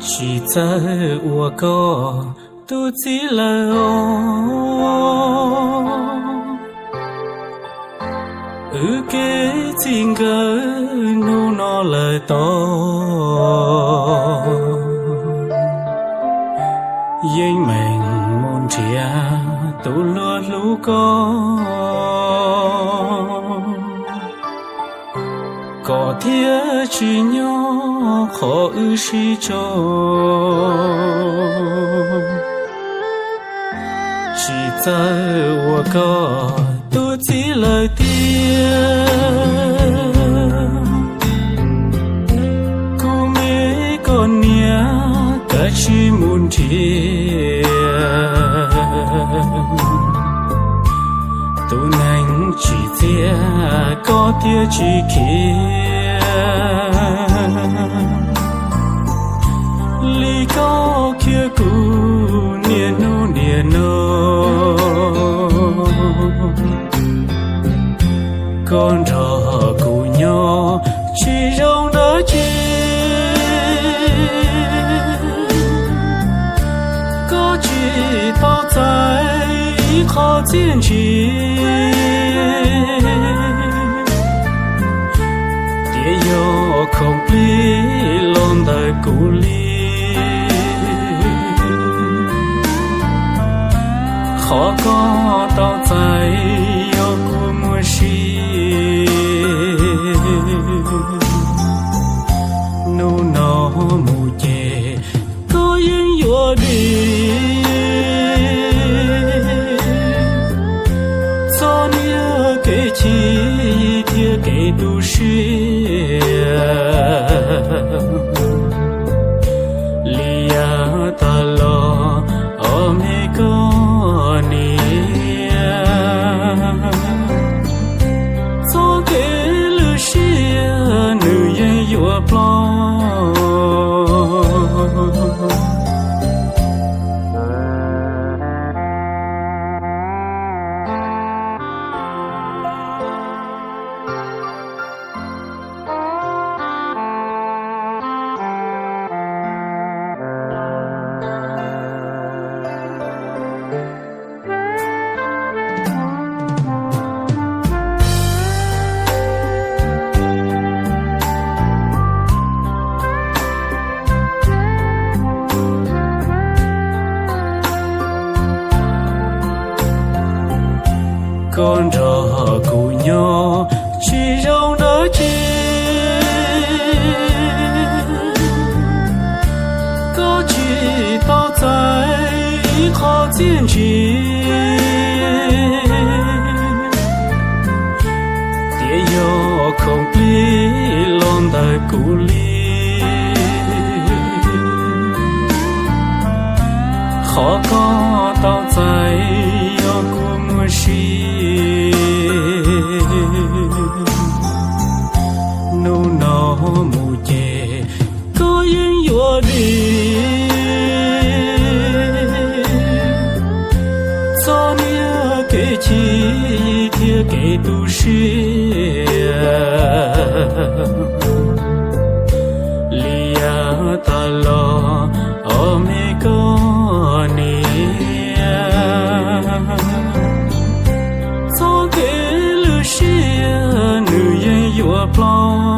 Tsis txawj ua koj tus txiv lawm os, wb kev txij nkawm hnub no lawm tod. Yeej meem mus nrhiav tus luag hlub koj, koj thiaj tsis nyob qhov wb sib tso. Tsis txawj ua koj tus txiv lawm tiag, kuv me koj niam, kav tsij mus nrhiav tus neeg tsim txiaj, koj thiaj tsis khiav li koj khiav kuv niaj hnub niaj no. Koj nrog kuv nyob tsis zoo dab tsi, koj tsis tau txais ib qho txiaj ntsig, tias yog khoom plig los ntawm kuv li. Qhov koj tau txais yog kuv muaj sia, hnub no mus ces koj yeej yuav dim. Txhob niaj kev chim thiab kev tu siab li yav tas los, os me koj niam. Txoj kev lwj siab nws yeej yuav ploj. Koj nrog kuv nyob tsis zoo dab tsi, koj tsis tau txais ib qho txiaj ntsig, tias yog khoom plig los ntawm kuv li. Qhov koj tau txais yog kuv muaj sia, hnub no mus ces koj yeej yuav dim. Txhob niaj kev chim thiab kev tu siab li yav tas los, os me koj niam. Txoj kev lwj siab nws yeej yuav ploj.